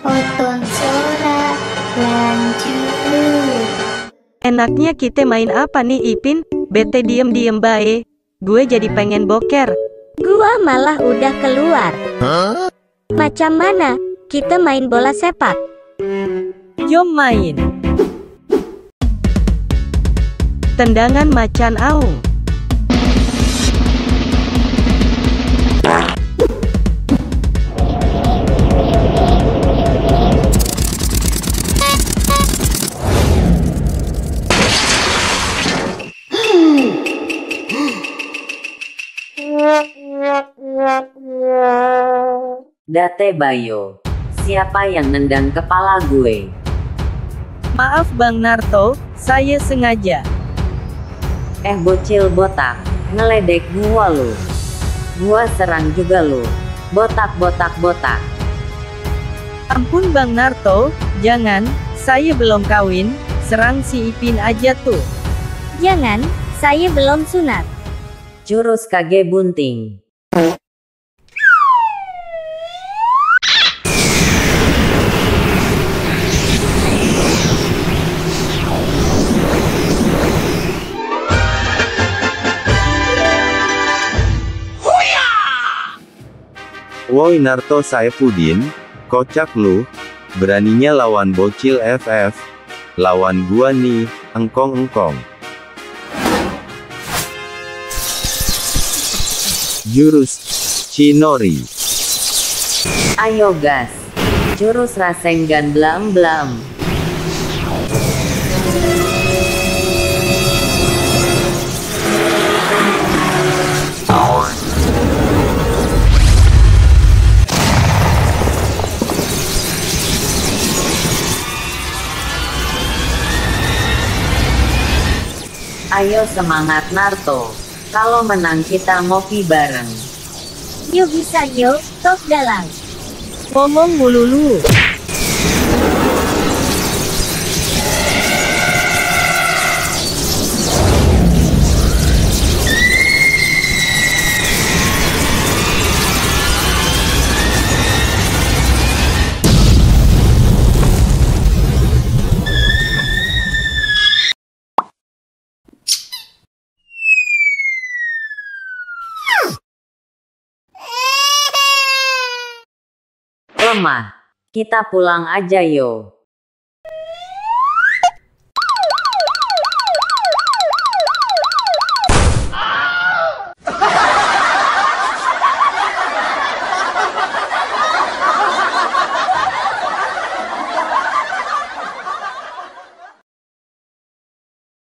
Oton Sora lanjut. Enaknya kita main apa nih Ipin? Bete diem-diem bae. Gue jadi pengen boker. Gua malah udah keluar. Macam mana? Kita main bola sepak. Jom main. Tendangan macan aung. Date Bayo, siapa yang nendang kepala gue? Maaf Bang Narto, saya sengaja. Bocil botak, ngeledek gua lu. Gua serang juga lu. Botak botak botak. Ampun Bang Narto, jangan, saya belum kawin, serang si Ipin aja tuh. Jangan, saya belum sunat. Jurus kage bunting. Woi Narto Saifuddin, kocak lu, beraninya lawan bocil FF, lawan gua nih, engkong-engkong. Jurus Chinori. Ayo gas. Jurus Rasengan blam-blam. Ayo semangat Naruto. Kalau menang kita ngopi bareng. Yuk bisa yuk, tok dalam. Ngomong mulu lu. Lemah. Kita pulang aja yo.